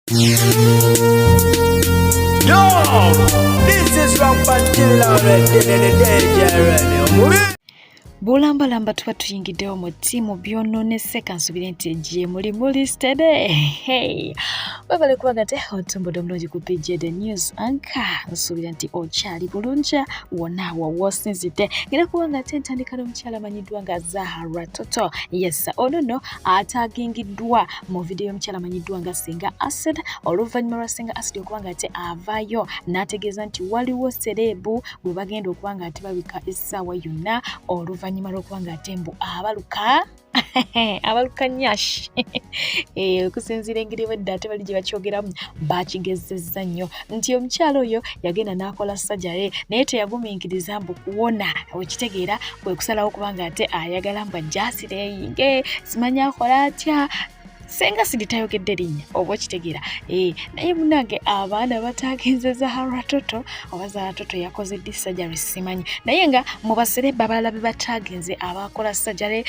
Yo, this is Rampant Already. Bulambalamba tuba tuyingiddewo mu ttiimu byonoonese, kansubire nti gye muli muli steady. Hey, webale kuba nga te otumbudde omulungi ku PJ The News Anka. Nsuubira nti okyali bulungi wonna awo w'osinzidde. Ngenda kuba nga ate ntandika n'omukyala amanyiddwa nga Zahara Toto. Yes, ono nno ataagingiddwa mu vidiyo y'omukyala amanyiddwa nga Senga Acid, oluvannyuma lwa Senga Acid okuba nga ate avaayo n'ategeeza nti waliwo celeb gwe bagenda okuba nga ate babika essaawa yonna, oluvannyuma lw'okuba nga ate mbu abaluka nyash. Okusinziira engeri bwedda ate bali gye bakyogeramu, bakigezezza nnyo nti omukyala oyo yagenda n'akola surgery naye teyagumiikiriza mbu kuwona. Okitegeera, kwe kusalawo okuba nga ate ayagala mbu ajja asireyinge, simanyi akola atya. Senga Acid tayogedde linnya, oba okitegeera. Naye munange abaana batagenze Zahara Toto, oba Zahara Toto yakoze ddi surgery simanyi, naye nga mu ba celeb abalala be batagenze abakola surgery,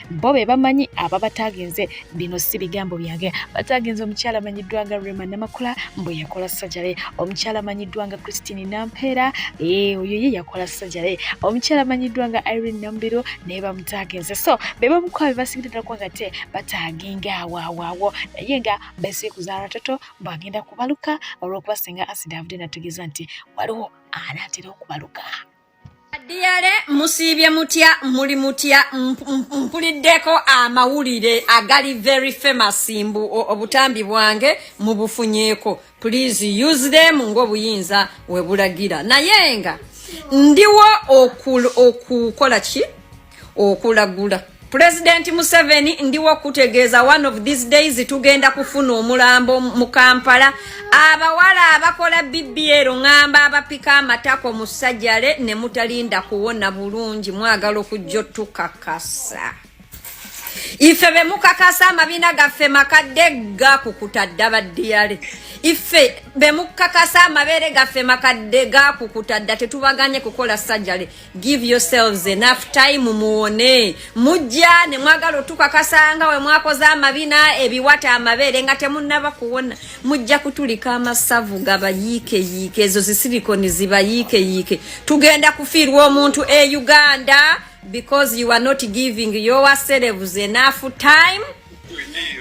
bo be bamanyi aba batagenze. Bino si bigambo byange. Batagenze omukyala amanyiddwa nga Rema Namakula, mbu yakola surgery. Omukyala amanyiddwa nga Christine Nampeera, oyo ye yakola surgery. Omukyala amanyiddwa nga Irene Nambiro naye bamutagenze. So be bamukuba be basingira ddala kuba nga te batagenga awo awo awo, naye nga besiye ku Zahara Toto bw'agenda kubaluka, olw'okuba Senga Acid avudde nategeeza nti waliwo anaatera okubaluka. Diyale, musiibye mutya? Muli mutya? Mpuliddeko amawulire agali very famous mbu obutambi bwange mubufunyeeko. Please use them ng'obuyinza we bulagira, naye nga ndiwo okukola ki? Okulagula Pulezidenti Museveni. Ndiwo okutegeeza, one of these days tugenda kufuna omulambo mu Kampala. Abawala abakola BBL, ŋŋamba abapika amatako mu surgery ne mutalinda kuwona bulungi, mwagala okujja otukakasa. Ife be mukakasa, amabina gaffe makadde gakukuta dda. Baddiyale, ife be mukakasa, amabeere gaffe makadde gakukuta dda. Tetubaganye kukola surgery. Give yourselves enough time muwone. Mujja ne mwagala otukakasanga we mwakoze amabina, ebiwata, amabeere nga temunnaba kuwona. Mujja kutulika amasavu gabayiikeyiike, ezo zi silicone zibayiikeyiike. Tugenda kufiirwa omuntu e Uganda because you are not giving yourselves enough time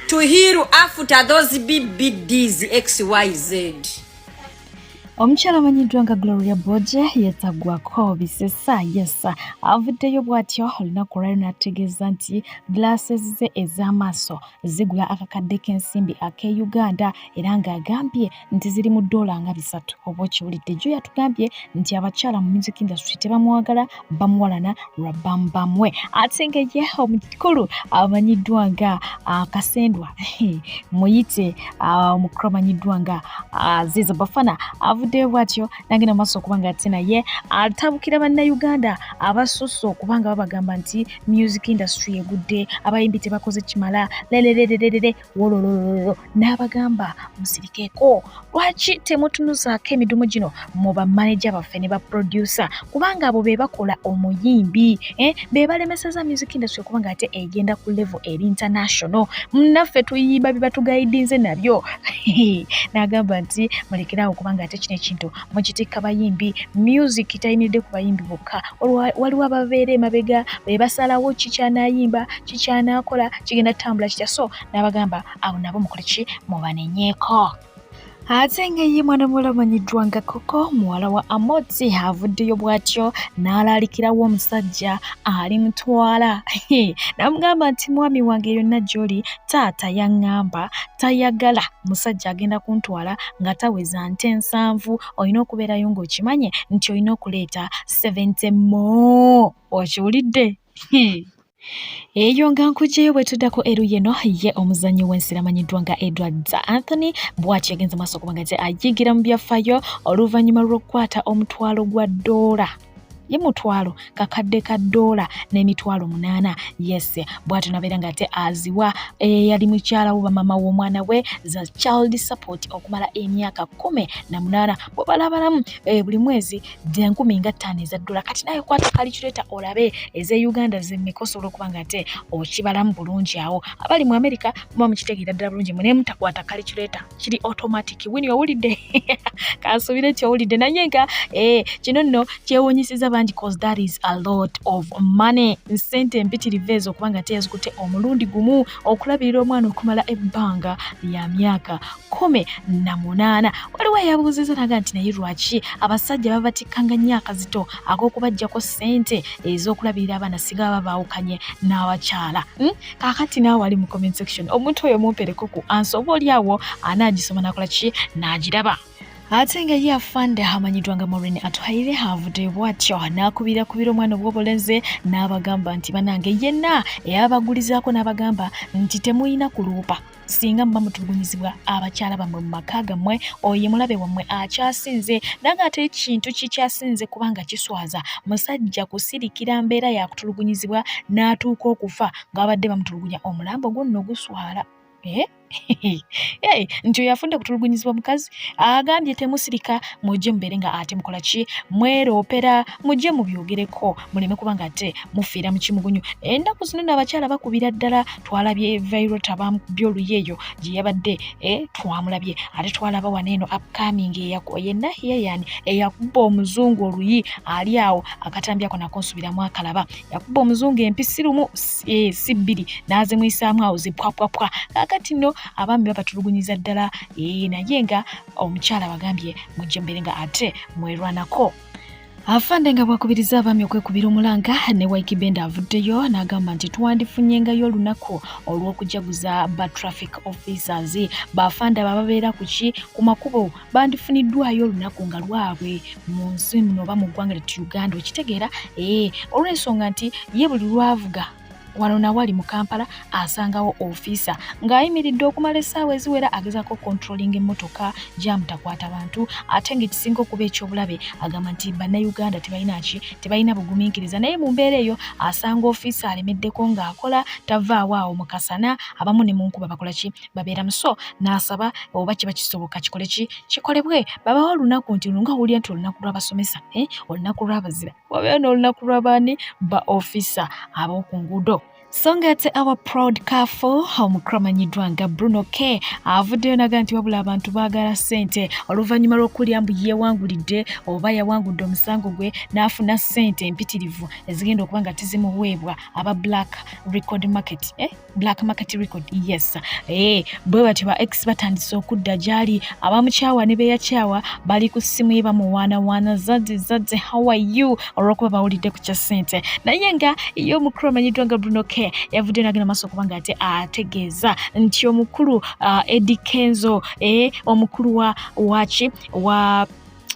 to heal after those BBDs XYZ. Omukyala amanyiddwa nga Gloria Boje yetaggwako bisesa. Yesa avuddeyo bw'atyo olunaku olwaliro n'ategeeza nti glasses ze ez'amaaso zigula akakadde k'ensimbi ak'e Uganda, era ng'agambye nti ziri mu ddoola nga 300, oba okiwulidde. Jjo yatugambye nti abakyala mu music industry tebamwagala, bamuwalana lwa bambamwe. Ate nga ye omukulu amanyiddwa nga Kasendwa, muyite omukulu amanyiddwa nga Ziza Bafana, avuddeyo bw'atyo nagenda mu maaso okuba nga ate naye atabukira Bannayuganda abasusse okuba nga babagamba nti music industry egudde, abayimbi tebakoze kimala, lererererere wololololo, n'abagamba musirikeeko. Lwaki temutunuzaako emidumu gino mu bamaneja baffe ne ba producer? Kubanga abo be bakola omuyimbi, eh? Be balemeseza music industry okuba nga ate egenda ku level eri international. Naffe tuyimba bye batugayidinze nabyo. N'agamba nti mulekeraawo kubanga ate kino ekintu mukitikka bayimbi. Music tayimiridde ku bayimbi bokka, waliwo ababeera emabega be basalawo kikyanayimba, kikyanaakola, kigenda tutambula kitya. So n'abagamba abo nabo mukole ki? Mubanenyeeko. Ate nga ye mwana muwala amanyiddwa nga Koko, muwala wa Amoti, avuddeyo bw'atyo n'alaalikirawo omusajja alimutwala, n'amugamba nti mwami wange, yonna gy'oli, taata yaŋŋamba tayagala musajja agenda kuntwala nga taweza nte 70. Olina okubeerayo ng'okimanye nti olina okuleeta 70 more, okiwulidde? Eyo nga nkugyeyo. Bwe tuddako eruyi eno, ye omuzannyi w'ensiri amanyiddwa nga Edward Anthony bw'atyo yagenze maaso okuba nga te ayingira mu byafaayo oluvannyuma lw'okukwata omutwalo gwa ddoola. Ye mutwalo kakadde ka ddoola n'emitwalo 8. Yes, bw'atyo nabeera ng'ate aziwa eyali mukyala we, bamama w'omwana we, za child support okumala emyaka 18. Bwebalabalamu buli mwezi 50,000 eza ddoola. Kati naye kwata calculator olabe ez'e Uganda zemmeka, osobola okuba nga ate okibalamu bulungi. Awo abali mu America muba mukitegeera ddala bulungi, mune mutakwata calculator, kiri automatic. Wini owulidde? Kansuubire nti owulidde. Naye nga kino nno kyewuunyisiza bangi, cause that is a lot of money, nsente empitirivu ezo, okubanga ate yazikutte omulundi gumu okulabirira omwana okumala ebbanga lya myaka 18. Waliwo eyabuuzizza naga nti naye lwaki abasajja babatikkanga nnyo akazito ak'okubaggyako ssente ez'okulabirira abaana singa baba baawukanye n'abakyala? Kaakati naawe ali mu comment section, omuntu oyo mumpereko ku answer, oba oli awo anaagisoma nakola ki n'agiraba. Ate nga ye afande amanyiddwa nga Maureen Atuhaire avuddeyo bw'atyo n'akubirakubira omwana obw'obulenzi n'abagamba nti banange, yenna eyabagulizaako, n'abagamba nti temuyina kuluupa singa muba mutulugunyizibwa abakyala bammwe mu maka gammwe. Oyo ye mulabe wammwe akyasinze, naye ate ekintu kikyasinze kubanga kiswaza musajja kusirikira mbeera yakutulugunyizibwa n'atuuka okufa nga babadde bamutulugunya, omulambo gwo nno guswala. Eh? Hey, nti oyo afudde kutulugunyizibwa mukazi. Agambye temusirika, mujje mubeere nga ate mukola ki, mweroopera, mujje mubyogereko, muleme kuba nga ate mufiira mu kimugunyu. Ennaku zino nno abakyala bakubira ddala. Twalabye Vyroota bamukubye oluyi eyo gye yabadde, twamulabye. Ate twalaba wano eno upcoming yenna yeyani eyakuba omuzungu oluyi, ali awo akatambi ako nako nsubiramu akalaba. Yakuba omuzungu empisi lumu, si bbiri, n'azimuyisaamu awo zipwapwapwa. Kaakati nno abaami babatulugunyiza ddala, naye nga omukyala bagambye mujje mubeere nga ate mwerwanako. Afande nga bwakubiriza abaami okwekubira omulanga, ne Ykee Benda avuddeyo n'agamba nti twandifunyengayo olunaku olw'okujaguza ba traffic officers, bafande abo ababeera ku ki, ku makubo. Bandifuniddwayo olunaku nga lwabwe mu nsi muno oba mu ggwanga lyattu Uganda, okitegeera? Olw'ensonga nti ye buli lwavuga wano nawali mu Kampala asangawo ofiisa ng'ayimiridde okumala essaawa eziwera agezaako controlling emmotoka gyamutakwata bantu. Ate ng'ekisinga okuba ekyobulabe, agamba nti Bannayuganda tebalina ki, tebalina bugumiikiriza. Naye mu mbeera eyo asanga ofiisa alemeddeko ng'akola, tavaawo awo mu kasana, abamu ne mu nkuba bakola ki, babeera muso. N'asaba oba kiba kisoboka kikole ki, kikolebwe, babawo olunaku nti nga owulira nti olunaku lw'abasomesa, olunaku lw'abazira, wabeewo n'olunaku lw'abaani, ba ofisa ab'oku nguudo. So nga ate our proud kafo omukulu amanyiddwa nga Bruno K avuddeyo naga nti wabula abantu baagala ssente, oluvannyuma lw'okulya mbu yeewangulidde oba yawangudde omusango gwe n'afuna ssente empitirivu ezigenda okuba nga tizimuweebwa aba Black Record Market, eh? Black Market Record, yes. Bwe batyo ba ex batandise okudda gy'ali, abamukyawa ne beyakyawa bali ku ssimu ye bamuwaanawaana, "Zadze, Zadze, how are you?" olw'okuba bawulidde ku kya ssente. Naye nga ye omukulu amanyiddwa nga Bruno K yavuddeyo n'agenda maaso okuba nga ate ategeeza nti omukulu Eddie Kenzo, omukulu wa waki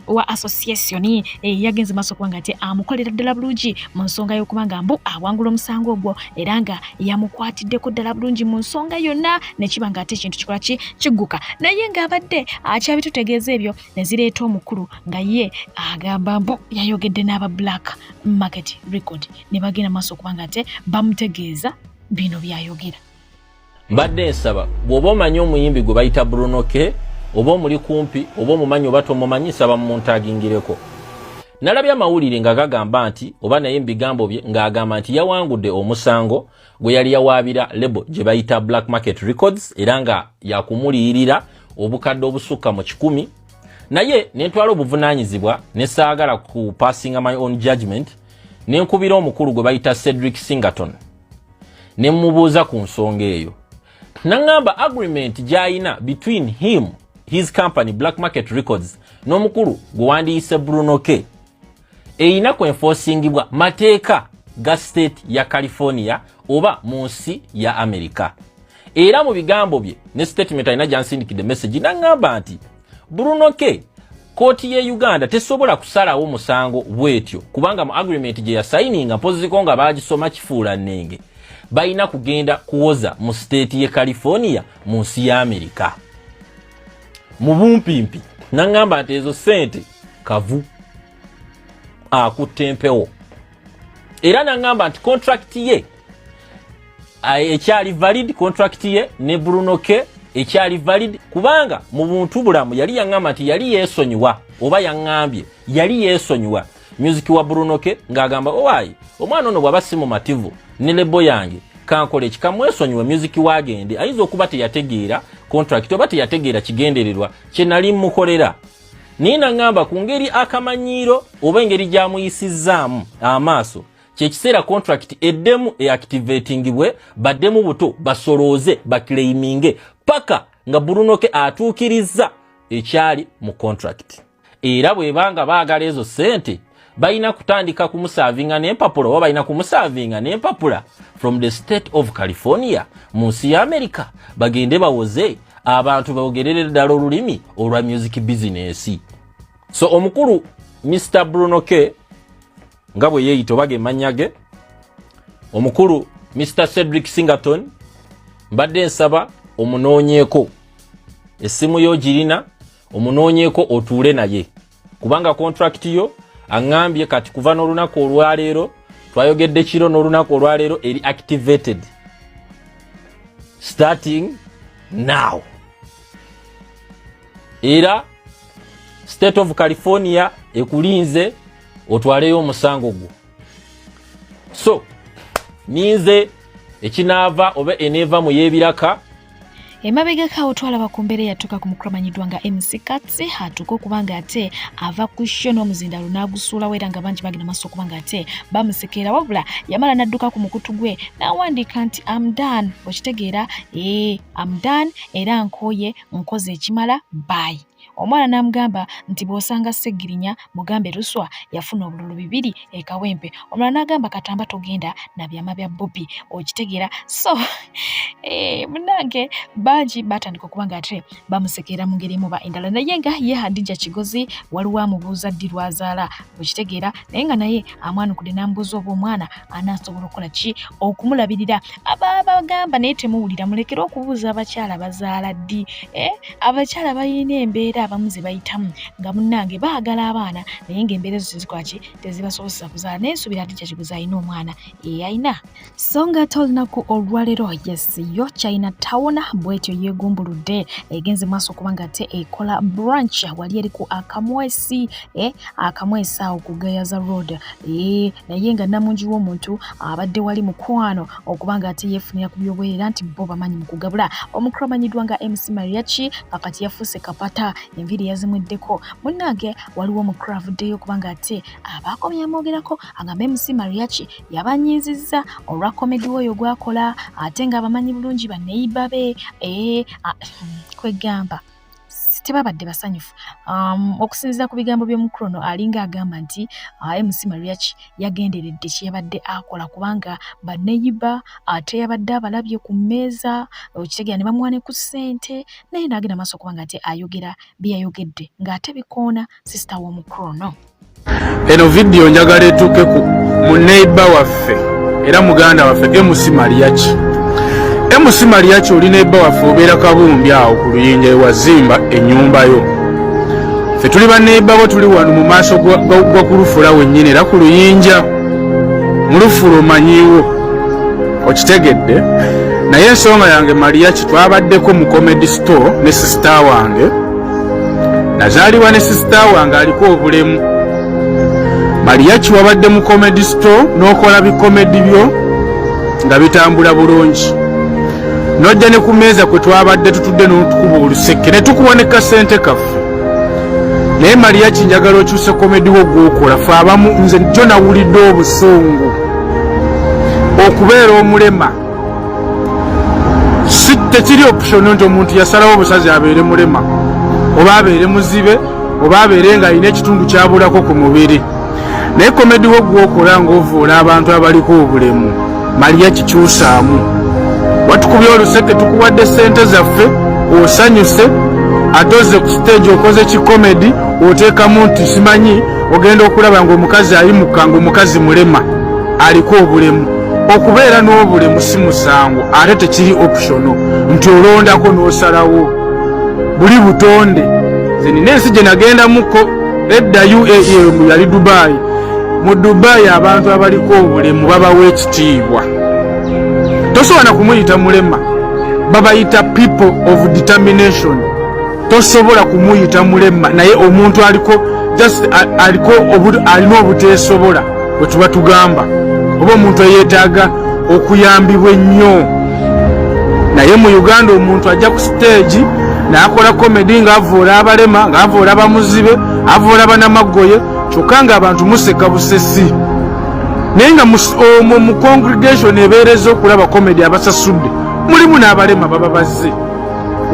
wa association, yagenze maaso okuba nga ate amukolera ddala bulungi mu nsonga y'okuba nga mbu awangula omusango ogwo, era nga yamukwatiddeko ddala bulungi mu nsonga yonna, nekiba nga ate ekintu kikola ki, kigguka. Naye ng'abadde akyabitutegeeza ebyo, ne zireeta omukulu nga ye agamba mbu yayogedde n'aba Black Market Record ne bagenda maaso okuba nga ate bamutegeeza bino byayogera. Mbadde nsaba bw'oba omanyi omuyimbi gwe bayita Bruno K, oba omuli kumpi, oba omumanyi oba tomumanyi, nsaba muntagingireko. Nalabye amawulire nga gagamba nti oba naye mu bigambo bye ng'agamba nti yawangudde omusango gwe yali yawaabira label gye bayita Black Market Records, era nga yakumuliyirira obukadde obusukka mu 100. Naye nentwala obuvunaanyizibwa ne saagala ku passinga my own judgment, nenkubira omukulu gwe bayita Cedric Singaton ne mubuuza ku nsonga eyo. Naŋŋamba agreement gy'ayina between him, his company Black Market Records, n'omukulu gwe wandiyise Bruno K erina kwenforcingibwa mateeka ga state ya California oba mu nsi ya America. Era mu bigambo bye ne statement alina gyansindikidde message, naŋŋamba nti Bruno K, kooti ye Uganda tesobola kusalawo musango bwetyo, kubanga mu agreement gye yasayininga, mpoziko nga bagisoma kifuula nnenge, balina kugenda kuwoza mu state ye California mu nsi ya Amerika. Mu bumpimpi naŋŋamba nti ezo sente kavu. Akutte empewo era naŋŋamba nti contract ye ekyali valid, contract ye ne Bruno K ekyali valid, kubanga mu buntu bulamu yali yaŋŋamba nti yali yeesonyiwa, oba yaŋŋambye yali yeesonyiwa music wa Bruno K, ng'agamba, "Owaayi, omwana ono bw'aba si mumativu ne label yange, kankola eki, kamwesonyiwe music wagende." Ayinza okuba teyategeera contract oba teyategeera kigendererwa kye nali mukolera, naye naŋŋamba ku ngeri akamanyiiro oba engeri gy'amuyisizzaamu amaaso, kyekiseera contract eddemu eactivatingibwe, baddemu buto basolooze, baclaiminge paka nga Bruno K atuukirizza ekyali mu contract. Era bwebanga baagala ezo ssente, balina kutandika kumuservinga n'empapula, oba balina kumuservinga n'empapula from the State of California mu nsi ya America, bagende bawoze abantu bogerere ddala olulimi olwa music business. So omukulu Mr Bruno K, nga bwe yeeyita oba gemannya ge, omukulu Mr Cedric Singaton, mbadde nsaba omunoonyeeko, essimu yo girina, omunoonyeeko otuule naye, kubanga contract yo aŋŋambye kati kuva n'olunaku olwaleero, twayogedde kiro, n'olunaku olwaleero eri activated starting now. Era State of California ekulinze otwaleyo omusango gwo. So ninze ekinaava oba eneeva mu yeebiraka. Emabegako awo twalaba ku mbeera eyatuuka ku mukulu amanyiddwa nga MC Kats, atuuka okuba nga ate ava ku show n'omuzindalo n'agusuulawo, era nga bangi bagenda maaso okuba nga ate bamusekeera. Wabula yamala n'adduka ku mukutu gwe n'awandiika nti, "Am done." Okitegeera? Ee, am done, era nkooye, nkoze ekimala, bye. Omwana n'amugamba nti bw'osanga Ssegirinya mugambe Luswa yafuna obululu 2 e Kawempe. Omulala n'agamba, "Katamba togenda na byama bya Bobi." Okitegeera? So munnange, bangi batandika okuba nga ate bamusekerera mu ngeri emu oba endala, naye nga ye Hadija Kigozi waliwo amubuuza ddi lwazaala. Okitegeera? Naye nga naye amwanukudde n'amubuuza oba omwana anaasobola okukola ki, okumulabirira. Abagamba naye temuwulira, mulekere okubuuza abakyala bazaala ddi. Abakyala balina embeera abamu ze bayitamu nga munnange baagala abaana, naye ng'embeera ezo tezikola ki, tezibasobozesa kuzaala. Naye nsuubira Hadija Kigozi alina omwana eyalina. So nga ate olunaku olwaleero, yes, yo China Town bwetyo yeegumbuludde, egenze maaso okuba nga ate ekola branch wali eri ku Akamwesi, Akamwesi awo ku Gayaza Road, naye nga namungi w'omuntu abadde wali mukwano okuba nga ate yeefunira ku byobwerera nti bo bamanyi mu kugabula. Omukulu amanyiddwa nga MC Mariachi nga kati yafuuse kapata, enviiri yazimweddeko. Munnange, waliwo omukulu avuddeyo okuba nga ate abaako byamwogerako, agamba MC Mariachi yabanyiizizza olwa comedy oyo gwakola, ate ng'abamanyi bulungi baneiba be. Kwegamba tebabadde basanyufu. Okusinziira ku bigambo by'omukulu ono, alinga agamba nti MC Mariachi yagenderedde kye yabadde akola, kubanga baneyiba ate yabadde abalabye ku mmeeza, okitegeera, ne bamuwa ne ku ssente, naye n'agenda maaso okuba nga ate ayogera bye yayogedde ng'ate bikoona sisita w'omukulu ono. Eno vidiyo njagala etuuke ku muneiba waffe era muganda waffe MC Mariachi. MC Mariachi, oli neighbour waffe, obeera Kabumbi awo ku Luyinja ewazimba ennyumba yo. Ffe tuli baneighbour bo, tuli wano mu maaso gwa kulufula wennyini, era ku Luyinja mu lufula omanyiiwo, okitegedde? Naye ensonga yange, Mariachi, twabaddeko mu Comedy Store ne sister wange. Nazaalibwa ne sister wange aliko obulemu. Mariachi, wabadde mu Comedy Store n'okola bicomedy byo nga bitambula bulungi, n'ojja ne ku meeza kwe twabadde tutudde n'otukuba oluseke ne tukuwa ne kasente kaffe. Naye Mariachi, njagala okyuse comedy wo gw'okola. Fe abamu, nze jjo nawulidde obusungu. Okubeera omulema si tekiri option nti omuntu yasalawo obusazi abeere mulema oba abeere muzibe oba abeere ng'alina ekitundu kyabulako ku mubiri. Naye comedy wo gwokola ng'ovuula abantu abaliko obulemu, Mariachi, kikyusaamu. Watukubye oluseke, tukuwadde sente zaffe, osanyuse, ate ozze ku stage okoze kicomedy, oteekamu nti simanyi ogenda okulaba ng'omukazi ayimuka ng'omukazi mulema aliko obulemu. Okubeera n'obulemu si musango, ate tekiri optional nti olondako n'osalawo, buli butonde. Nze nina ensi gye nagendamuko edda, UAE, yali Dubai. Mu Dubai abantu abaliko obulemu babawa ekitiibwa, tosobola na kumuyita mulema, babayita people of determination. Tosobola kumuyita mulema, naye omuntu aliko just aliko alina obuteesobola bwe tuba tugamba, oba omuntu eyeetaaga okuyambibwa ennyo. Naye mu Uganda omuntu ajja ku siteegi n'akola comedy ng'avoola abalema, ng'avoola bamuzibe, avoola banamaggoye, kyokka ng'abantu museka busesi. Naye nga omwo mu congregation ebeereza okulaba comedy abasasudde mulimu n'abalema baba bazze,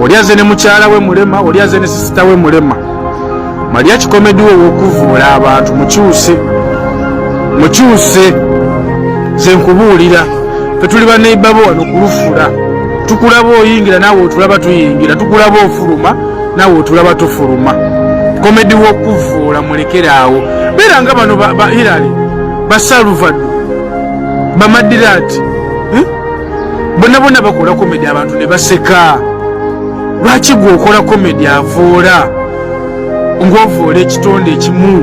oli aze ne mukyala we mulema, oli aze ne sister we mulema. Mariachi comedy we w'okuvuula abantu, mukyuse, mukyuse. Ze nkubuulira, fe tuli baneiba bo wano kulufula, tukulaba oyingira naawe otulaba tuyingira, tukulaba ofuluma naawe otulaba tufuluma. Comedy w'okuvuula mulekere awo. Beera nga bano ba Hilary, ba Salvado, bamadirati, eh? Bonna bonna bakola comedy abantu ne baseka. Lwaki gwe okola comedy avuula ng'ovuula ekitonde ekimu,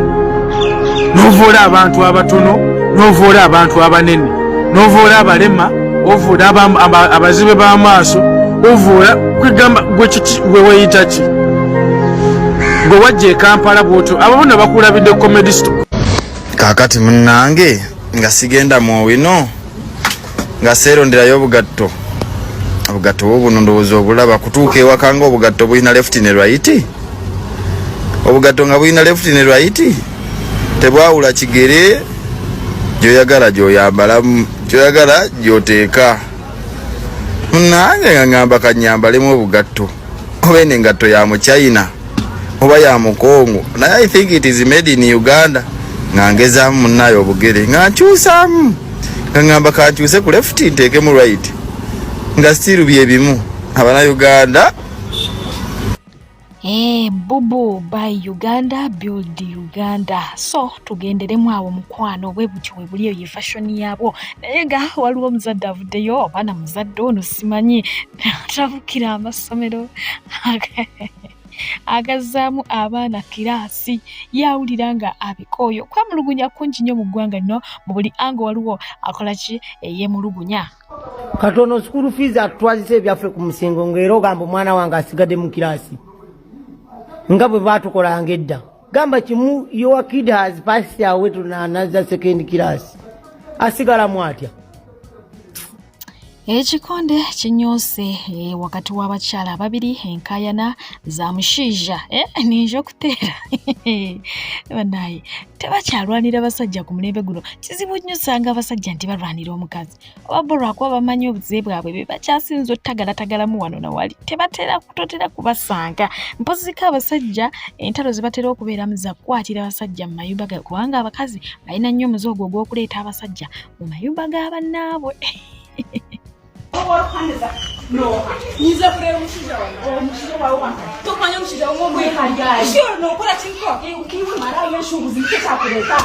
n'ovuula abantu abatono, n'ovuula abantu abanene, n'ovuula abalema, ovuula abazibe b'amaaso, ovuula kwegamba gwe kiki? Gwe weeyita ki? Gwe wajja e Kampala bwotyo, abo bonna bakulabidde comedy store. Kaakati munnange, nga sigenda mu Owino, nga seeronderayo obugatto, obugatto bwo buno ndowooza obulaba. Kutuuka ewaka nga obugatto bulina left ne right, obugatto nga bulina left ne right, tebwawula kigere, gyoyagala gyoyambalamu, gyoyagala gyoteeka. Munnange, nga ngamba kanyambalemu obugatto, oba eno engatto ya mu China oba ya mu Congo, naye I think it is made in Uganda. Nga ngezaamu munnaye obugere, nga nkyusaamu, nga ngamba kankyuse ku left nteekemu right, nga still bye bimu. Abanauganda. Bubu buy Uganda, build Uganda. So tugenderemu awo mukwano, bwe butyo bwe buli, eyo ye fashion yaabwo. Naye nga waliwo omuzadde avuddeyo, oba na muzadde ono simanyi, tabukira amasomero agazzaamu abaana kiraasi, yawulira nga abikooyo. Kwemulugunya kungi nnyo mu ggwanga lino, mu buli ango waliwo akola ki eyeemulugunya. Katono school fees atutwazisa ebyaffe ku musingo, ngaera ogamba omwana wange asigadde mu kiraasi nga bwe baatukolanga edda. Gamba kimu, your kid has passed away to another second class, asigalamu atya? Ekikonde kinyoose wakati w'abakyala ababiri, enkaayana za mushiija ninja okuteera. Banaye tebakyalwanira basajja ku mulembe guno. Kizibu nnyo osanga abasajja nti balwanira omukazi, oba bo lwakuba bamanyi obuzibu bwabwe be bakyasinza ottagalatagalamu wano nawali, tebatera totera kubasanga. Mpoziko abasajja entalo ze batera okubeeramu za kukwatira abasajja mu mayumba ga, kubanga abakazi balina nnyo omuze ogwo ogw'okuleeta abasajja mu mayumba ga bannaabwe. Nyiza kureba omushaija wawe, omushaija wawe wanka tokumanya omushaija wawe omweharyaye nokora kinko ukiwe maraya enshubuzi nikyo kyakureta.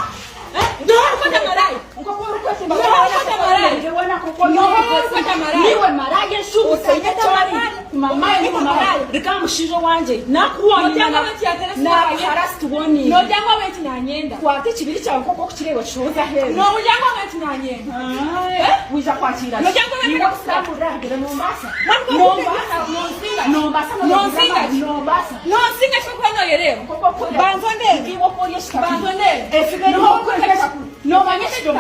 Niwe maraya enshubuzi reka mushaija wanje nakuwoninaharasituwoni kwata ekibiri kyawe nk'oku okukireba kishoza aheeru wija kwakira Mombasa, Mombasa, Mombasa, Nonsinga kyokuba noyereeba banzondere banzondere. Nomanya ekyo.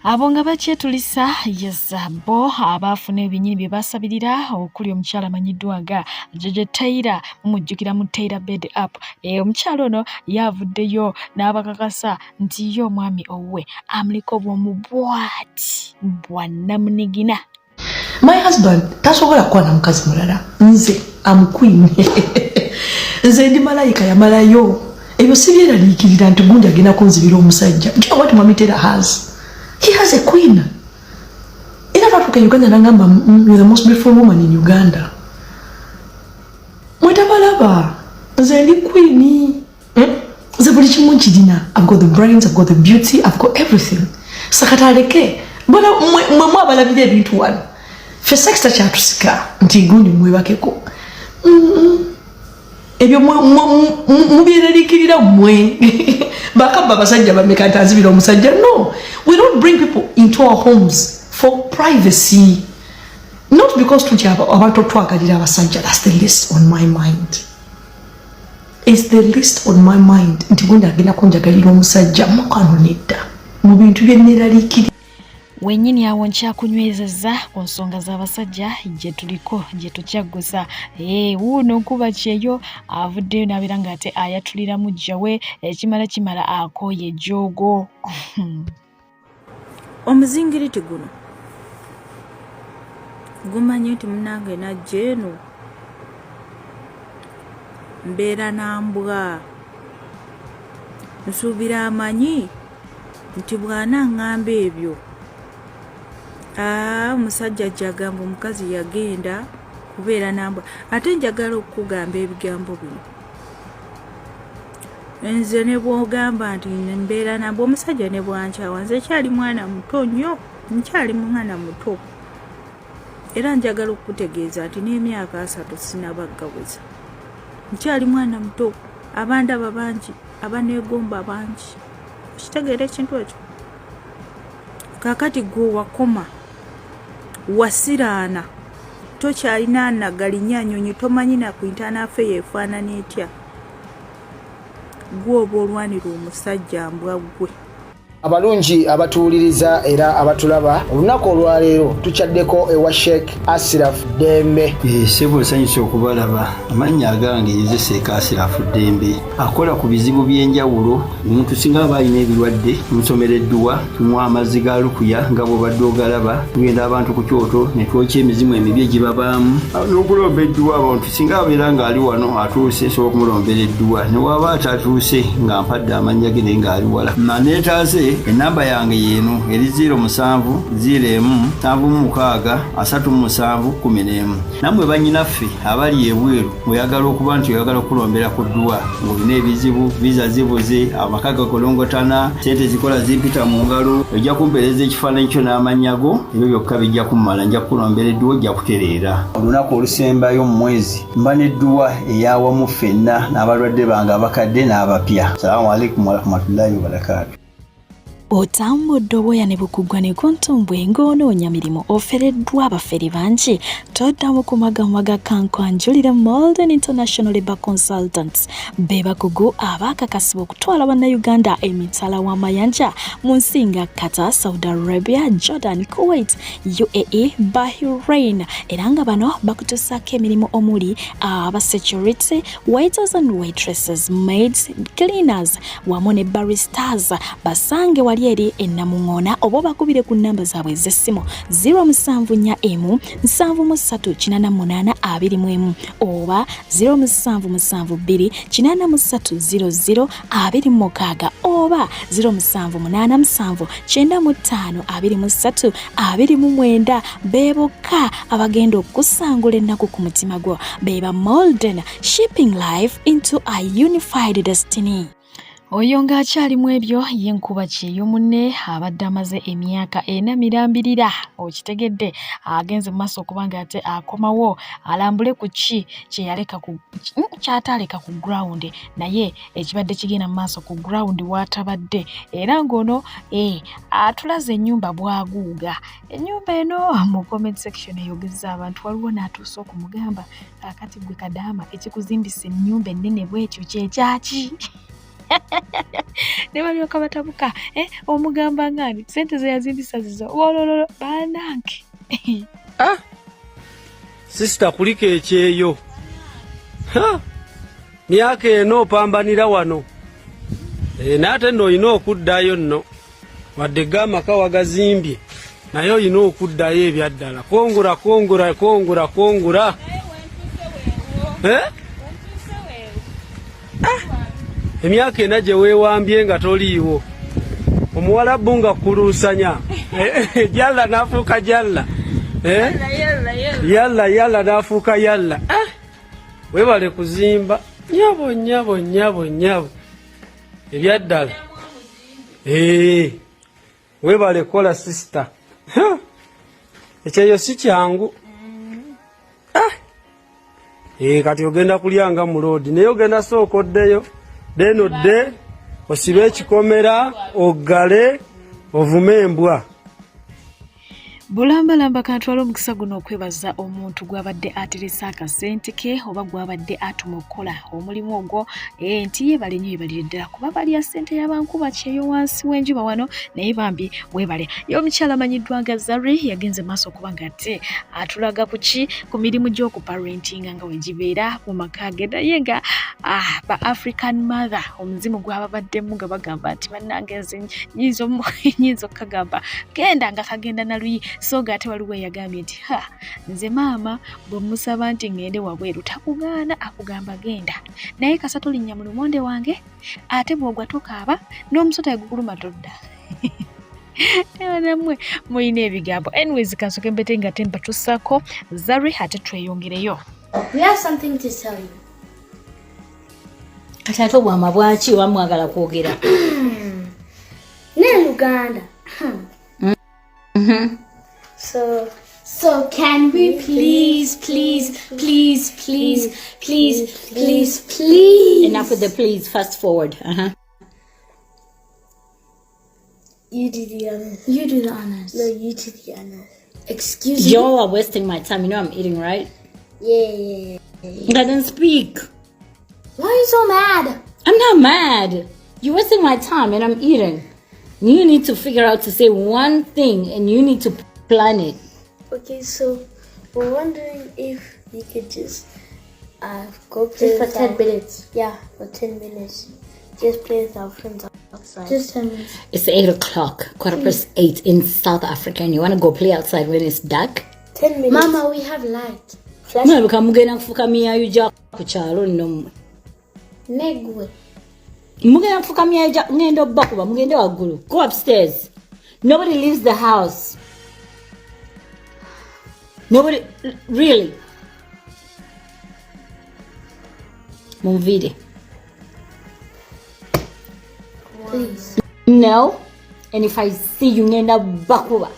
Abo nga bakyetulisa yeza bo abaafuna ebinyini bye basabirira, okuli omukyala amanyiddwa nga Jeje Taylor, mumujjukira mu Taylor Bed Up. Omukyala ono yavuddeyo n'abakakasa nti ye omwami owuwe amuliko bwomu bwati bwa namunigina. My husband tasobola kukwana mukazi mulala. Nze am queen, nze ndi malayika yamalayo ebyo. Sibyeraliikirira nti gundi agenda kunzibira omusajja. Do you know what Mwami Taylor has? He has a queen. Era twatuuka e Uganda nagamba, you're the most beautiful woman in Uganda." Mwetabalaba nze ndi queen, Nze buli kimu nkirina. I've got the brains, I've got the beauty, I've got everything. Sakata aleke bona mwe mwabalabira ebintu wano. Ffe sex takyatusika nti gundi mwebakeko. Ebyo mubyeraliikirira mmwe. Bakabba abasajja bameka nti azibira omusajja? No, we don't bring people into our homes for privacy, not because tutya abantu otwagalira abasajja. That's the least on my mind, is the least on my mind, nti gundi agenda kunjagalira omusajja. Mukwano, nedda, mu bintu byenneraliikirira. Wennyini awo nkyakunywezezza ku nsonga z'abasajja gye tuliko, gye tukyaggusa. Wuuno nkuba kyeyo avuddeyo n'abeera ng'ate ayatulira muggya we ekimala kimala akooye ejjoogo. Omuzingiriti guno gumanyi nti munange najja eno mbeera nambwa. Nsuubira amanyi nti bw'anaŋŋamba ebyo, aa, omusajja ajja agamba omukazi yagenda kubeera nambwa. Ate njagala okukugamba ebigambo bino, nze ne bw'ogamba nti mbeera nambwa, omusajja ne bwankyawa, nze kyali mwana muto nnyo, nkyali mwana muto. Era njagala okukutegeeza nti n'emyaka 30 sinabaggaweza, nkyali mwana muto. Abandaba bangi, abaneegomba bangi, okitegeera ekintu ekyo? Kaakati gwe wakoma wasiraana, tokyalina nagalinya nyonyi, tomanyi nakwintanaafe yeefaanana etya. Gwe oba olwanira omusajja mbwa ggwe. Abalungi abatuwuliriza era abatulaba, olunaku olwaleero tukyaddeko ewa Sheikh Asiraf Ddembe. Ssebo, nsanyusa okubalaba. Amannya agange nze Sheikh Asirafu Ddembe, akola ku bizibu by'enjawulo. Omuntu singa aba alina ebirwadde, tumusomera edduwa, tumuwa amazzi ga lukuya nga bw'obadde ogalaba. Tugenda abantu ku kyoto ne twokya emizimu emibi egibabaamu n'okulomba edduwa. Abantu singa abeera ng'ali wano atuuse, nsobola okumulombera edduwa, ne waba atatuuse nga mpadde amannya ge naye ng'ali wala naneetaaze. Enamba yange yeeno eri 07 01 76 37 11. Nammwe bannyinaffe abali ebweru, oyagala okuba nti oyagala okulombera ku dduwa ng'olina ebizibu, visa zibuze, amaka gagolongotana, sente zikola zimpita mu ngalo, ojja kumpeereza ekifaananyi kyo n'amannya go, ebyo byokka bijja kummala, nja kukulombera edduwa, ojja kutereera. Olunaku olusembayo mu mwezi mba n'edduwa eyawamu ffenna n'abalwadde bange abakadde n'abapya. Salaamu alaikum warahmatullahi wabarakaatu. Otambudde obwoya ne bukugwa ne ku ntumbwe ng'onoonya mirimu, ofereddwa abafere bangi. Toddamu kumagamaga, kankwanjulire Molden International Labour Consultants. Be bakugu abaakakasibwa okutwala bannayuganda emitala w'amayanja mu nsi nga Qatar, Saudi Arabia, Jordan, Kuwait, UAE, Bahrain, era nga bano bakutuusaako emirimu omuli aba security, waiters and waitresses, maids, cleaners wamu ne baristas. Basange wali eri enamuŋoona oba obakubire ku nnamba zaabwe ez'essimu 0741 73 88 21 oba 0772 83 00 26 oba 0787 95 23 29. Be bokka abagenda okusangula ennaku ku mutima gwo. Be ba Molden, shipping life into a unified destiny. Oyo ng'akyali mu ebyo, ye nkuba kyeyo munne abadde amaze emyaka 4 mirambirira, okitegedde, agenze mu maaso okuba nga ate akomawo alambule ku ki kyeyaleka ku kyataaleka ku ground, naye ekibadde kigenda mu maaso ku ground waatabadde. Era ng'ono atulaze ennyumba bwaguuga. Ennyumba eno mu comment section eyogeza abantu, waliwo n'atuuse okumugamba, "Kaakati gwe kadaama, ekikuzimbisa ennyumba ennene bwetyo kyekyaki?" Ne balyoka batabuka, omugamba ngani sente ze yazimbisa zizo wolololo banange. Ah! Sister, kuliko ekyeyo. Myaka eno opambanira wano. Naye ate nno olina okuddayo nno, wadde ga amaka wagazimbye, naye olina okuddayo ebyaddala. Kongura, kongura, kongura, kongura. Eh? Ah! Emyaka 4 gye weewambye nga toliiwo, omuwalabu nga kuluusanya jalla n'afuuka jalla. Eh? Yalla yalla n'afuuka yalla. Ah! Webale kuzimba, nyabo, nyabo, nyabo, nyabo, ebyaddala. Eh, webale kola, sister. Ekyeyo si kyangu. Ah! Eh, kati ogenda kulya nga muloodi naye ogenda sooka oddeyo then odde osibe ekikomera oggale ovume embwa. Bulambalamba kantwala omukisa guno okwebaza omuntu gw'abadde aterese akasente ke oba gw'abadde atuma okukola omulimu ogwo eh, nti yeebale nnyo yeebalire ddala kuba balya ssente y'abankuba kyeyo wansi w'enjuba wano naye bambi weebale. Ye omukyala amanyiddwa nga Zari yagenze maaso okuba nga ate atulaga ku ki ku mirimu gy'okuparentinga nga we gibeera mu maka ge naye nga ah, ba African mother omuzimu gwababaddemu nga bagamba nti bannange nze nyinza okukagamba genda nga kagenda na luyi so nga ate waliwo eyagambye nti ha nze maama bwe musaba nti ŋŋende wabweru takugaana akugamba genda naye kasa tolinnya mu lumonde wange ate bw'ogwa tokaaba n'omusota egukuluma todda namwe mulina ebigambo anyways kansoke mbete nga tembatusaako zari ate tweyongereyo. We have something to tell you. Kati ate obwama bwaki oba mwagala kwogera? Ne Luganda. So can we please, please, please, please, please, please, please. Enough with the please, fast forward. You do the honors. You do the honors. No, you do the honors. Excuse me. Y'all are wasting my time. You know I'm eating, right? Yeah. I didn't speak. Why are you so mad? I'm not mad. You're wasting my time and I'm eating. You need to figure out to say one thing and you need to plan it. Okay, so we're wondering if you could just go play Just for with 10 our- minutes. Yeah, for 10 minutes. Just play with our friends outside. Just 10 minutes. It's 8 o'clock, 8:15 in South Africa, and you want to go play outside when it's dark? 10 minutes. Mama, we have light. Flash. Mulabika mugenda kufuka miyayu gya ku kyalo nno mmwe. Negwe. Mugenda kufuka miyayu gya ngenda obbakuba mugende waggulu. Go upstairs. Nobody leaves the house. Nobody, really. Munviire. Please. No. And if I see you ngenda bakuba.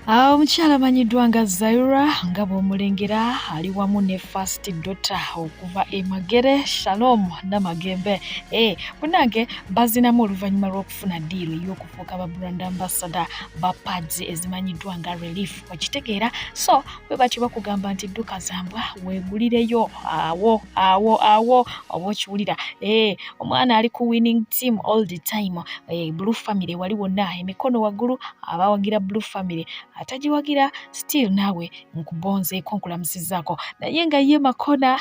Omukyala amanyiddwa nga Zaira nga bw'omulengera ali wamu ne First Daughter okuva e Magere Shalom Namagembe. Munnange bazinamu oluvannyuma lw'okufuna ddiiru ey'okufuuka ba brand ambassador ba pads ezimanyiddwa nga Relief okitegeera so bwe batyo bakugamba nti dduka zambwa weegulireyo awo awo awo oba okiwulira. Omwana ali ku winning team all the time. Blue Family wali wonna emikono waggulu abawagira Blue Family atagiwagira still naawe nkubonzeeko nkulamusizzaako naye nga ye Makona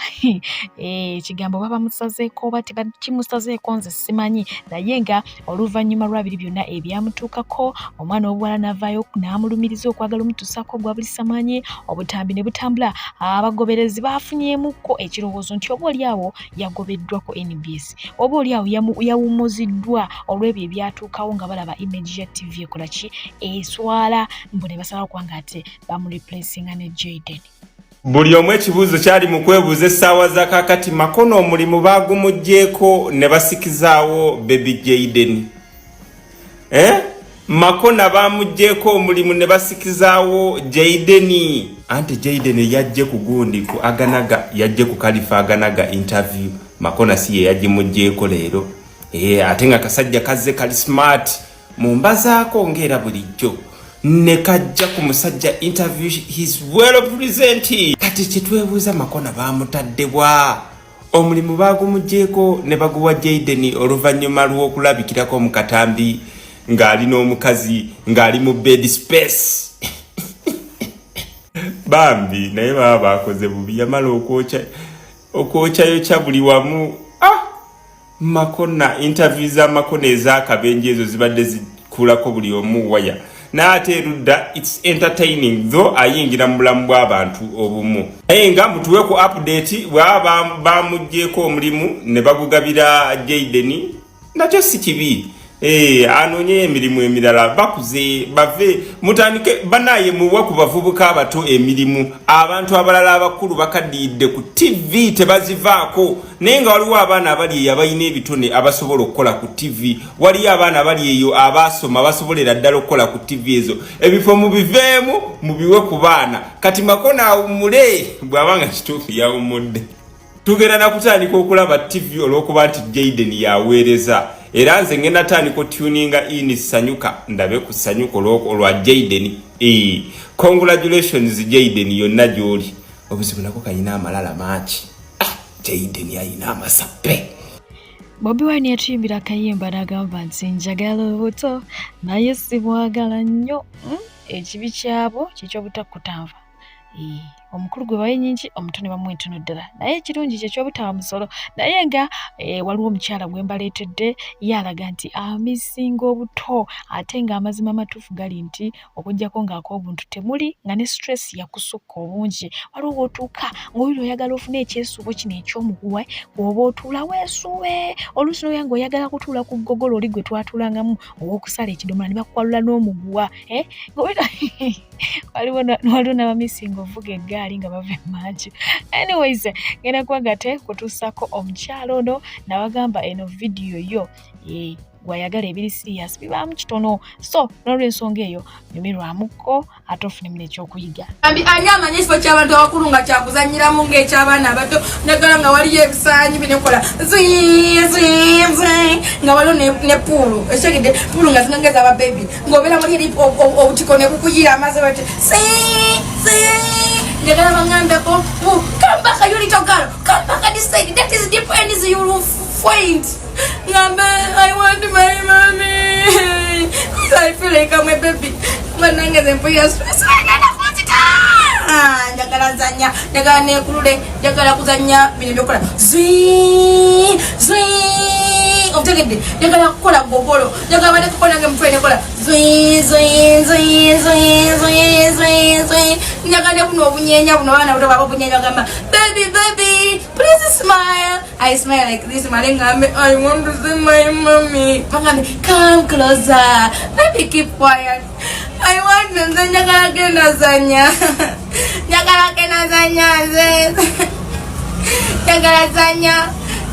ekigambo baba musazeeko oba tebakimusazeeko nze simanyi naye nga oluvannyuma lwa biri byonna ebyamutuukako omwana w'obuwala n'avaayo n'amulumiriza okwagala omutuusaako ogwa buli samanyi obutambi ne butambula abagoberezi baafunyeemukko ekirowoozo nti oba oli awo yagobeddwa ku NBS oba oli awo yawummuziddwa olw'ebyo ebyatuukawo nga balaba image ya TV ekola ki eswala mbu ne basalawo kubanga ate bamureplacinga ne Jaden. Buli omu ekibuuzo kyali mu kwebuuza essaawa za kaakati Makono omulimu baagumuggyeeko ne basikizaawo Baby Jaden, eh? Makona bamuggyeeko omulimu ne basikizaawo Jaden anti Jaden yajje ku gundi ku aganaga yajje ku Kalifa aganaga interview Makona si ye yagimuggyeeko leero ate nga kasajja kazze kali smart mu mbazaako ng'era bulijjo ne kajja ku musajja interview, he's well presented. Kati kyetwebuuza Makona bamutaddebwa omulimu baagumuggyeeko ne baguwa Jaden oluvannyuma lw'okulabikirako mu katambi ng'ali n'omukazi ng'ali mu bed space bambi naye baba bakoze bubi yamala okwokya okwokyayokya buli wamu. Ah! Makona interview za Makona ez'akabenje ezo zibadde zikulako buli omu waya naye ate erudda it's entertaining though ayingira mu bulamu bw'abantu obumu naye nga mutuwe ku update bwaba bamuggyeeko omulimu ne bagugabira Jaden nakyo si kibi. Eh, anoonyeyo emirimu emirala bakuze bave mutandike banaye muwe ku bavubuka abato emirimu abantu abalala abakulu bakadiyidde ku tv tebazivaako naye nga waliwo abaana abali eyo abalina ebitone abasobola okukola ku tv waliyo abaana abali eyo abaasoma basobolera ddala okukola ku tv ezo ebifo mubiveemu mubiwe ku baana kati makona awummule bw'aba nga kituufu yawummudde tugenda nakutandika okulaba tv olwokuba nti jaden yaweereza era nze ngenda tandika otuninga in sanyuka ndabe ku sanyuka olwa jaden e congratulations jaden yonna gyoli obuzibu nako kayina amalala mangi ah, jaden ayina amasape Bobi Wine yatuyimbira akayimba n'agamba nti njagala obuto naye sibwagala nnyo ekibi kyabwo kyeky'obutakkutanva omukulu gwe bawa nyingi omuto ne bamuwa entono ddala naye ekirungi kye ky'obutaba musolo naye nga eh, waliwo omukyala gwe mbaleetedde ye alaga nti amisinga obuto ate ng'amazima amatuufu gali nti okuggyako ng'ak'obuntu temuli nga ne stress yakusukka obungi waliwo w'otuuka ng'owulira oyagala ofune ekyesuubo kino eky'omuguwa bw'oba otuula weesuube oluusi n'oya ng'oyagala kutuula ku ggogolo oli gwe twatuulangamu ow'okusala ekidomola ne bakukwalula n'omuguwa eh? Waliwo n'abamisinga ovuga eggaali nga bava emanju anyways ngenda kuba gate kutuusako omukyalo ono nabagamba eno vidiyo yo eh, gwayagala ebiri serious bibaamu kitono so n'olwensonga eyo nyumirwamuko ate ofunemu n'ekyokuyiga Ambi ani amanyi ekifo ky'abantu abakulu nga kyakuzannyiramu ng'eky'abaana abato naddala nga waliyo ebisaanyi binekola zwi zwi zwi nga waliwo ne puulu ekitegedde puulu nga zinga ng'eza babebi ng'obeera muli eri obutiko ne bukuyira amazzi bati si si njagala baŋŋambeko come back you little girl come back this side that is deep and you will find ngambe I want my mommy I feel like I'm a baby banange nze mpulira stress agenda kunzita njagala nzanya njagala nekulule njagala kuzanya bino byokola zwi zwi obutegedde njagala kukola gogolo njagala bade kukola nange mutwe nekola zwi zwi zwi zwi zwi zwi zwi njagala ne buno obunyenya buno abaana buto baba obunyenya bagamba baby baby please smile I smile like this male ngambe I want to see my mommy bagambe come closer baby keep quiet I want nze njagala genda zanya njagala genda zanya nze njagala zanya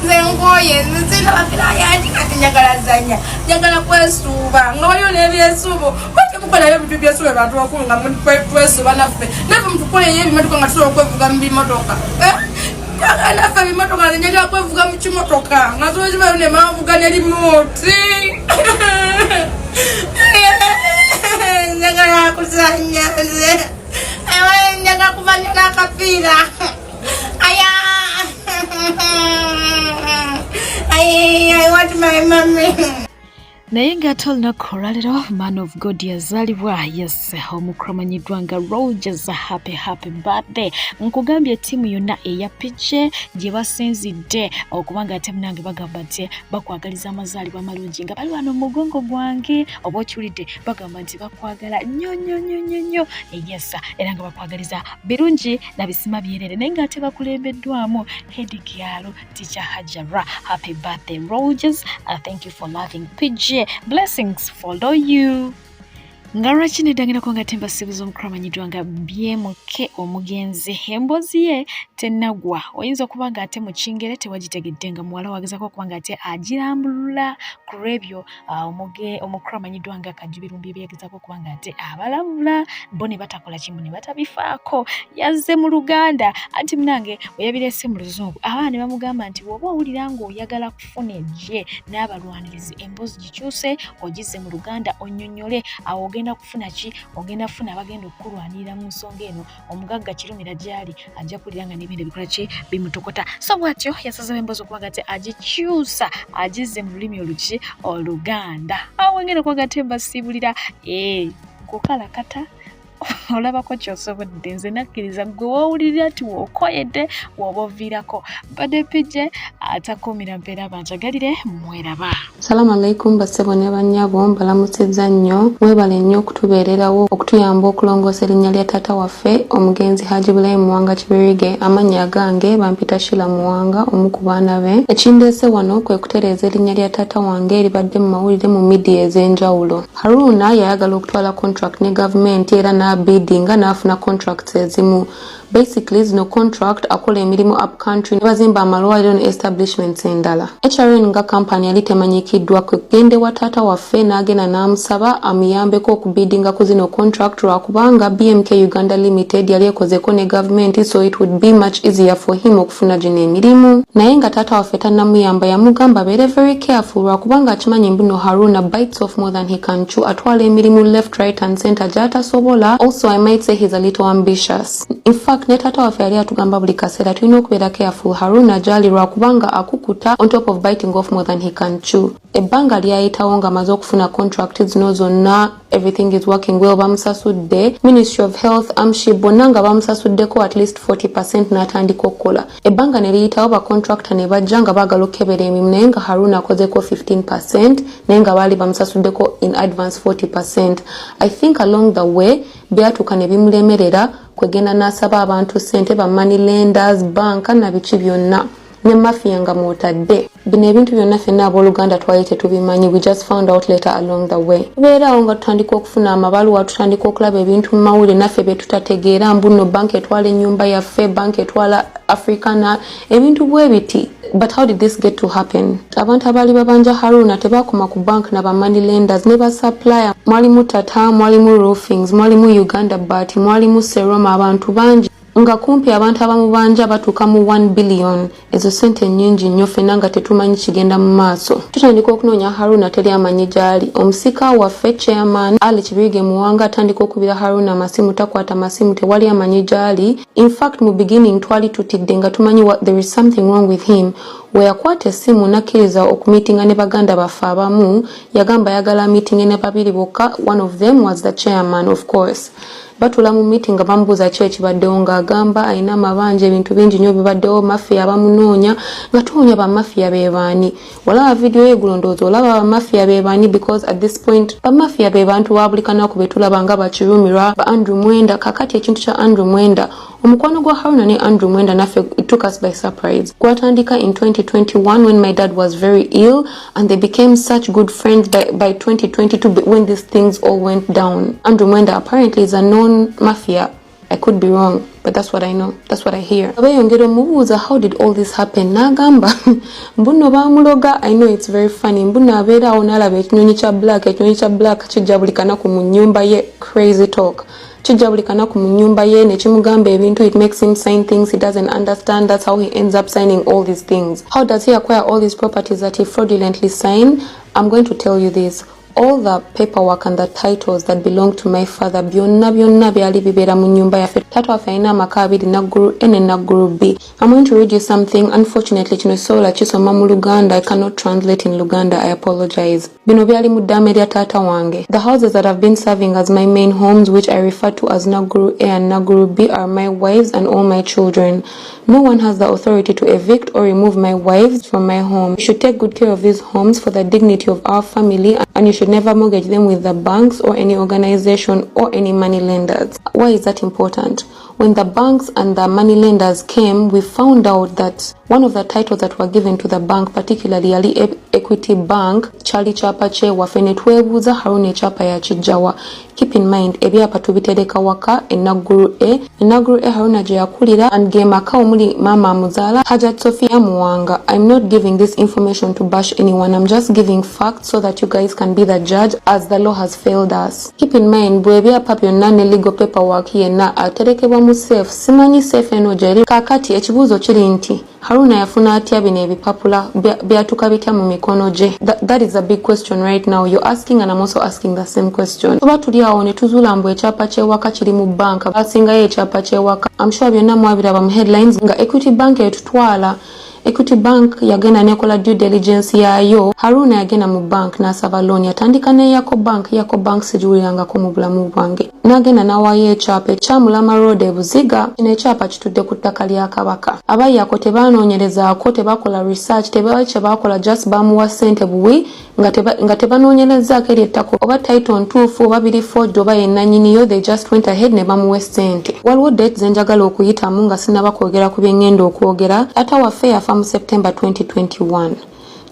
nze nkoye nze sinabafirayanti kati njagala zanya njagala kwesuuba nga waliwo n'ebyesuubo lwaki mukolayo ebintu byesuuba abantu bakulu nga twesuuba naffe naffe mutukoleyo ebimotoka nga tusobola okwevuga mu bimotoka njagala naffe ebimotoka nze njagala kwevuga mu kimotoka nga sokibayo nemanvuga ne limoti njagala kuzanya nze njagala kuzanya n'akapiira aya I want my mommy. Naye ng'ate olunaku olwaleero man of god yazaalibwa yes omukulu amanyiddwa nga Rogers happy happy birthday nkugambye ttiimu yonna eya PJ gye basinzidde okuba nga ate munange bagamba nti bakwagaliza amazaalibwa amalungi nga bali wano mu mugongo gwange oba okiwulidde bagamba nti bakwagala nnyo nnyo nnyo nnyo nnyo yes era nga bakwagaliza birungi na bisima byerere naye ng'ate bakulembeddwamu head girl teacher Hajara happy birthday Rogers thank you for loving PJ blessings follow you nga lwaki neddangerako nga tembasibuza omukulu amanyiddwa nga BMK omugenzi emboozi ye tennagwa oyinza okuba nga ate mu kingere tewagitegedde nga muwala wagezaako okuba nga ate agirambulula ku lw'ebyo omukulu amanyiddwa nga Kajubirumbi bye yagezaako okuba nga ate abalabula bo ne batakola kimu ne batabifaako yazze mu Luganda anti munange bwe yabireese mu Luzungu abaana ne bamugamba nti bw'oba owulira ng'oyagala kufuna eggye n'abalwanirizi emboozi gikyuse ogizze mu Luganda onnyonnyole awo ogenda kufuna ki ogenda kufuna abagenda okukulwanirira mu nsonga eno omugagga Kirumira gy'ali ajja kuwulira nga n'ebintu ebikola ki bimutokota so bw'atyo yasazeewo emboozi okuba nga ate agikyusa agizze mu lulimi oluki Oluganda awo ngenda okuba nga ate mbasiibulira nkukalakata. Olabako ky'osobodde, nze nakkiriza gwe woowulirira nti w'okoyedde w'oba oviirako. Mbadde Pijje atakuumira mpeera, banjagalire, mweraba. Salaamu alaikum bassebo ne bannyabo, mbalamusizza nnyo. Mwebale nnyo okutubeererawo okutuyamba okulongoosa erinnya lya taata waffe omugenzi Haji Bulayimu Muwanga Kibirige. Amannya agange bampita Sheila Muwanga, omu ku baana be. Ekindeese wano kwe kutereeza erinnya lya taata wange eribadde mu mawulire mu midiya ez'enjawulo. Haruna yayagala okutwala contract ne gavumenti era n'abidinga n'afuna contracts ezimu. Basically zino contract akola emirimu up country ne bazimba amalwaliro ne establishments endala. HRN nga kampani yali temanyikiddwa, kwe kugenda ewa taata waffe n'agenda n'amusaba amuyambeko okubidinga ku zino contract, lwakubanga BMK Uganda Limited yali ekozeko ne gavumenti, so it would be much easier for him okufuna gino emirimu. Naye nga taata waffe tannamuyamba, yamugamba abeere very careful, lwakubanga akimanyi mbuno Haruna bites off more than he can chew, atwala emirimu left, right and center gy'atasobola. Also, I might say he's a little ambitious. In fact, ne taata waffe yali atugamba buli kaseera tulina okubeera careful Haruna gy'ali, lwakubanga akukuta on top of biting off more than he can chew. Ebbanga lyayitawo ng'amaze okufuna contract zino zonna, everything is working well, bamusasudde Ministry of Health, Amshi, bonna nga bamusasuddeko at least 40, n'atandika okukola. Ebbanga ne liyitawo, bacontractor ne bajja nga baagala okukebera emirimu, naye nga Haruna akozeko 15, naye nga baali bamusasuddeko in advance 40. I think along the way byatuuka ne bimulemerera, kwegenda n'asaba abantu ssente, ba money lenders, banka na biki byonna, ne mafia nga mwotadde. Bino ebintu byonna ffenna abooluganda twali tetubimanyi. We just found out later along the way. Tubeeraawo nga tutandika okufuna amabaluwa, tutandika okulaba ebintu mu mawulire naffe bye tutategeera, mbu nno banka etwala ennyumba yaffe, banka etwala Africana, ebintu bwe biti. But how did this get to happen? Abantu abaali babanja Haruna tebakoma ku bank na ba money lenders, ne ba supplier. Mwalimu Tata, mwalimu Roofings, mwalimu Uganda Bat, mwalimu Seroma, abantu bangi, nga kumpi abantu abamubanja batuuka mu 1 billion. Ezo sente nnyingi nnyo. Ffenna nga tetumanyi kigenda mu maaso. Tutandika okunoonya Haruna, teri amanyi gy'ali. Omusika waffe chairman Ali Kibirige Muwanga atandika okubira Haruna amasimu, takwata masimu, tewali amanyi gy'ali. In fact, mu beginning twali tutidde nga tumanyi there is something wrong with him. We yakwata essimu n'akkiriza okumiitinga ne baganda baffe abamu, yagamba ayagala miitinge ne babiri bokka. One of them was the chairman, of course. Batula mu meeting nga bamubuuza ki ekibaddewo, ng'agamba alina amabanja, ebintu bingi nnyo bibaddewo, mafiya bamunoonya. Nga tuwonya bamafiya be baani? Olaba vidiyo y'eggulo, ndowooza olaba bamafiya be baani, because at this point bamafiya be bantu ba buli kanaku be tulaba nga bakirumirwa, ba Andrew Mwenda. Kakati ekintu kya Andrew Mwenda, omukwano gwa Haruna ne Andrew Mwenda, naffe it took us by surprise. Gwatandika in 2021 when my dad was very ill, and they became such good friends by 2022 when these things all went down. Andrew Mwenda apparently is a known mafia. I could be wrong, but that's what I know. That's what I hear. Beeyongera omubuuza, how did all this happen? N'agamba mbuno baamuloga. I know it's very funny. Mbuno abeera awo n'alaba ekinyonyi kya black. Ekinyonyi kya black kijja buli kanaku mu nnyumba ye. Crazy talk. Kijja buli kanaku mu nnyumba ye ne kimugamba ebintu. It makes him sign things he doesn't understand. That's how he ends up signing all these things. How does he acquire all these properties that he fraudulently signed? I'm going to tell you this. All the paperwork and the titles that belong to my father, byonna byonna byali bibeera mu nnyumba yaffe. Taata waffe alina amaka abiri, Naggulu A ne Naggulu B. I'm going to read you something. Unfortunately, kino sobola kisoma mu Luganda. I cannot translate in Luganda, I apologize. Bino byali mu ddaame lya taata wange. The houses that have been serving as my main homes, which I refer to as Naggulu A and Naggulu B, are my wives and all my children. No one has the authority to evict or remove my wives from my home. You should take good care of these homes for the dignity of our family, and you should never mortgage them with the banks or any organization or any money lenders. Why is that important? When the banks and the money lenders came, we found out that one of the titles that were given to the bank, particularly yali Equity Bank, kyali kyapa kyewaffe, ne twebuuza Haruna ekyapa yakijjawa. Keep in mind, ebyapa tubitereka waka e Naggulu A. E Naggulu A Haruna gye yakulira, and ge maka omuli maama amuzaala, Hajat Sophia Muwanga. I'm not giving this information to bash anyone. I'm just giving facts so that you guys can be the judge, as the law has failed us. Keep in mind, bwe ebyapa byonna ne legal paperwork yenna aterekebwa mu safe. Simanyi safe eno gyeri. Kaakati ekibuuzo kiri nti Haruna yafuna atya bino ebipapula? Byatuka bitya mu mikono gye? That is a big question right now you're asking, and I'm also asking the same question. Tuba tuli awo ne tuzuula mbu ekyapa ky'ewaka kiri mu banka, basingayo ekyapa ky'ewaka. I'm sure byonna mwabiraba mu headlines nga Equity Bank etutwala. Equity Bank yagenda nekola due diligence yaayo. Haruna yagenda mu bank n'asaba loan, yatandika ne Yako Bank. Yako Bank sigiwulirangako mu bulamu bwange. N'agenda n'awaayo ekyapa ekyamulama Road e Buziga. Kino ekyapa kitudde ku ttaka lya Kabaka. Abayako tebanoonyerezaako, tebakola research, tebali kye bakola, just bamuwa ssente buwi nga tebanoonyerezaako eri ettaka oba title ntuufu oba biri forged oba yennanyiniyo. They just went ahead ne bamuwa essente. Waliwo date ze njagala okuyitamu nga sinaba kwogera ku bye ŋŋenda okwogera. Taata waffe yafa mu September 2021.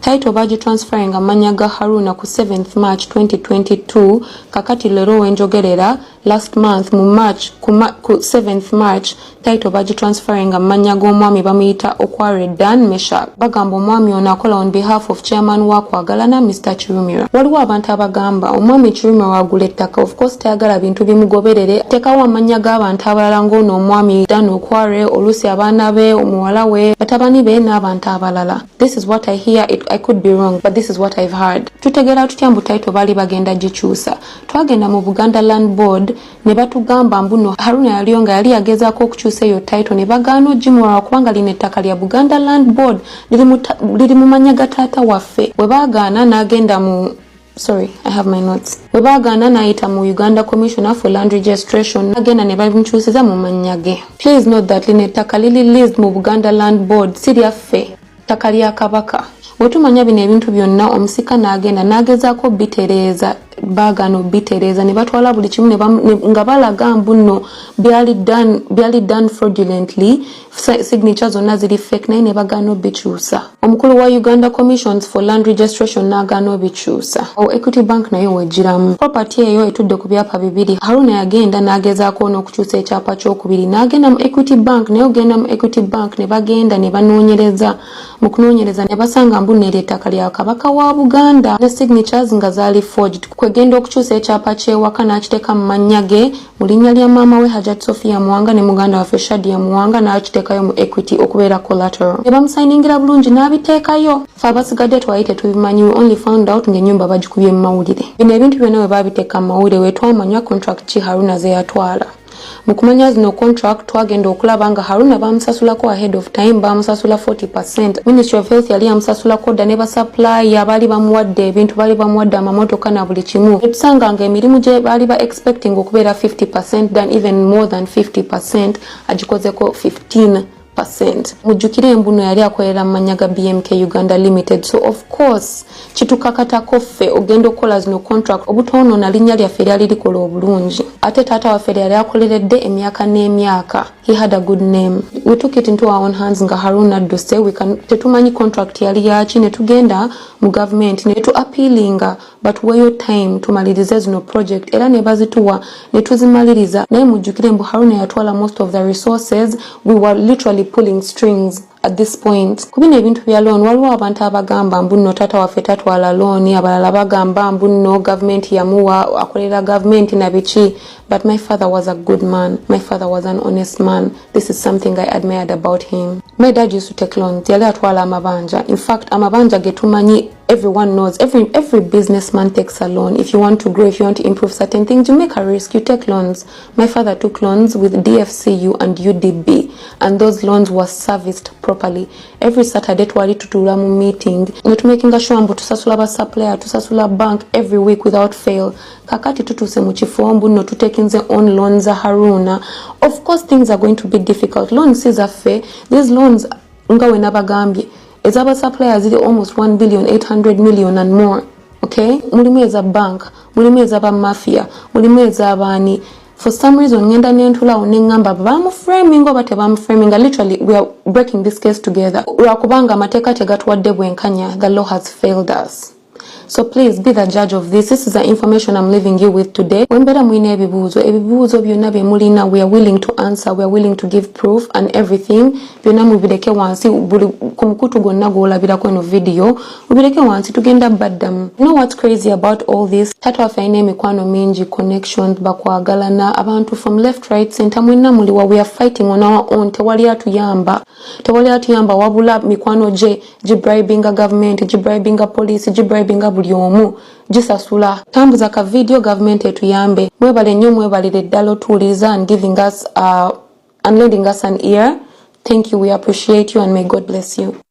Title bagitransferring amannya ga Haruna ku 7th March 2022. Kakati leero wenjogerera, last month mu March, ku 7th March, title bagitransferring amannya g'omwami bamuyita Okware Dan Mesha. Bagamba omwami ono akola on behalf of chairman wa Kwagalana, Mr Kirumira. Waliwo abantu abagamba omwami Kirumira wagula ettaka, of course tayagala bintu bimugoberere, tekawo amannya g'abantu abalala ng'ono omwami Dan Okware, oluusi abaana be, omuwala we, batabani be n'abantu abalala. This is what I hear. I could be wrong, but this is what I've heard. Tutegeera tutya mbu title baali bagenda gikyusa? Twagenda mu Buganda Land Board ne batugamba mbu no Haruna yaliyo nga yali yagezaako okukyusa eyo title ne bagaana ogimuwa kubanga lino ettaka lya Buganda Land Board, liri mu mannya ga taata waffe. Bwe baagaana n'agenda mu, sorry, I have my notes. Bwe baagaana n'ayita mu Uganda Commissioner for Land Registration, agenda ne bamukyusiza mu mannya ge. Please note that lino ettaka liri leased mu Buganda Land Board, si lyaffe, ttaka lya Kabaka. Bwe tumanya bino ebintu byonna, omusika n'agenda n'agezaako bitereeza, baagaana obitereeza ne batwala buli kimu nga balaga mbu nno byali done fraudulently, signature zonna ziri fake, naye ne bagaana obikyusa. Omukulu wa Uganda Commissions for Land Registration n'agaana obikyusa. Awo Equity Bank nayo wegiramu. Property eyo etudde ku byapa bibiri. Haruna yagenda n'agezaako n'okukyusa ekyapa kyokubiri, n'agenda mu Equity Bank, naye ogenda mu Equity Bank ne bagenda ne banoonyereza. Mu kunoonyereza ne basanga mbu neeryo ettaka lya Kabaka wa Buganda ne signatures nga zaali forged. Kwegenda okukyusa ekyapa ky'ewaka n'akiteeka mu mannya ge, mu linnya lya maama we Hajat Sophia Muwanga ne muganda waffe Shadia Muwanga, n'akiteekayo mu Equity okubeera collateral, ne bamusayiningira bulungi n'abiteekayo. Fe abasigadde twali tetubimanyi. We only found out ng'ennyumba bagikubye mu mawulire. Bino ebintu byonna bwe baabiteeka mu mawulire, we twamanya contract ki Haruna ze yatwala. Mu kumanya zino contract, twagenda okulaba nga Haruna bamusasulako ahead of time, bamusasula 40. Ministry of Health yali yamusasulako dda, ne basupplier baali bamuwadde ebintu, baali bamuwadde amamotoka na buli kimu. Etusanga nga emirimu gye baali ba expecting okubeera 50 than even more than 50, agikozeko 15. Mujjukire embuno yali akolera mu mannya ga BMK Uganda Limited, so of course kitukakatako ffe ogenda okukola zino contract obutoonoona linnya lyaffe lyali likola obulungi, ate taata waffe lyali akoleredde emyaka n'emyaka. He had a good name. We took it into our own hands nga Haruna adduse. Tetumanyi contract yali yaki, ne tugenda mu gavumenti ne tu appealinga batuweeyo time tumalirize zino project, era ne bazituwa ne tuzimaliriza. Naye mujjukire mbu Haruna yatwala most of the resources. We were literally pulling strings at this point. Ku bino ebintu bya loan, waliwo abantu abagamba mbu nno taata waffe tatwala loan, abalala bagamba mbu nno gavumenti yamuwa, akolera gavumenti na biki, but my father was a good man. My father was an honest man. This is something I admired about him. My dad used to take loans, yali atwala amabanja. In fact, amabanja ge tumanyi, everyone knows every businessman takes a loan. If you want to grow, if you want to improve certain things, you make a risk, you take loans. My father took loans with DFCU and UDB, and those loans were serviced properly. Every Saturday twali tutuula mu meeting ne tumakinga sure mbu tusasula ba supplier, tusasula bank every week without fail. Kakati tutuuse mu kifo mbu nno tutekinze on loans za Haruna. Of course things are going to be difficult. Loans si zaffe. These loans, nga we nabagambye, ez'aba supplier ziri almost 1 billion 800 million and more, okay? Mulimu eza bank, mulimu ez'aba mafia, mulimu ez'abaani. For some reason ngenda nentulawo neŋŋamba bamuframing oba tebamuframinga. Literally, we are breaking this case together lwakubanga amateeka tegatuwadde bwenkanya. The law has failed us. So please be the judge of this. This is the information I'm leaving you with today. Wembeera mulina ebibuuzo, ebibuuzo byonna bye mulina, we are willing to answer, we are willing to give proof and everything. Byonna mubireke wansi buli ku mukutu gwonna gw'olabirako eno video, mubireke wansi tugenda baddamu. You know what's crazy about all this? Taata waffe alina emikwano mingi, connections, bakwagalana, abantu from left, right, center, mwenna muliwa. We are fighting on our own. Tewali atuyamba. Tewali atuyamba wabula mikwano gye gibribinga government, gibribinga police, gibribinga buli omu gisasula. Tambuza ka video government etuyambe. Mwebale nnyo mwebalire ddala otuwuliriza and giving us and lending us an ear. Thank you, we appreciate you and may God bless you.